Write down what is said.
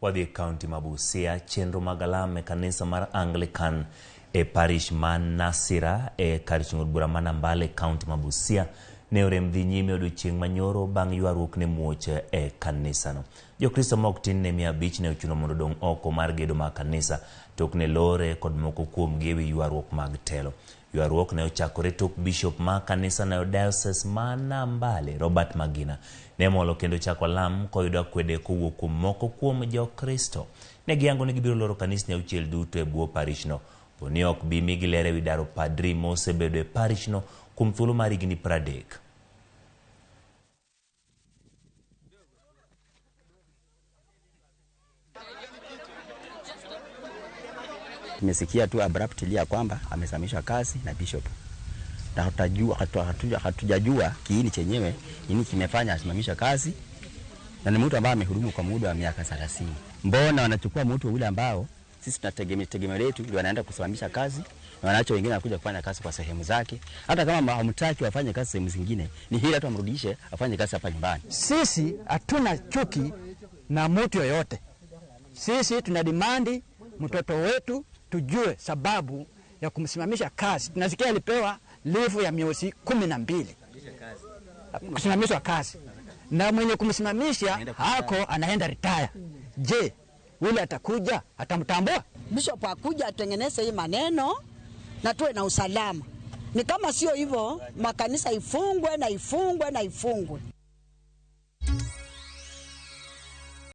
Wadhi e kaunti ma Busia, chenro mag alam e kanisa mar Anglican e parish ma Nasira e kar chung' od bura ma Nambale e kaunti ma Busia ne orem dhi nyime odiochieng' manyoro bang' ywaruok ne muoch e kanisano. Jokristo ma ok tin ne 500 ne ochuno mondo odong' oko mar gedo mag kanisa tok ne lore kod moko kuomgi ewi ywaruok mag telo. Ywaruok ne ochakore tok bishop ma kanisano e diocese ma Nambale, Robert Magina, ne molo kendo chako alam koyudo akwede kowuok kuom moko kuom Jokristo. Ne giyango ni gibiro loro kanisni auchiel duto e bwo parishno. Po ni ok bi migi ler ewi daro padri mosebedo e parishno kuom thuolo mar higni 30. Tumesikia tu abruptly ya kwamba amesimamishwa kazi na bishop, na hatujajua kiini chenyewe nini kimefanya asimamishwe kazi, na ni mtu ambaye amehudumu kwa muda wa miaka 30. Mbona wanachukua mtu yule ambao sisi tunategemea tegemeo letu ndio anaenda kusimamisha kazi, na wanaacha wengine wanakuja kufanya kazi kwa sehemu zake. Hata kama hamtaki wafanye kazi sehemu zingine, ni hili hata amrudishe afanye kazi hapa nyumbani. Sisi hatuna chuki na mtu yoyote. Sisi tuna dimandi mtoto wetu tujue sababu ya kumsimamisha kazi. Tunasikia alipewa leave ya miezi 12 kusimamishwa kazi, na mwenye kumsimamisha hako anaenda retire. Je, yule atakuja atamtambua? Bishop akuja atengeneze hii maneno na tuwe na usalama. Ni kama sio hivyo makanisa ifungwe na ifungwe na ifungwe.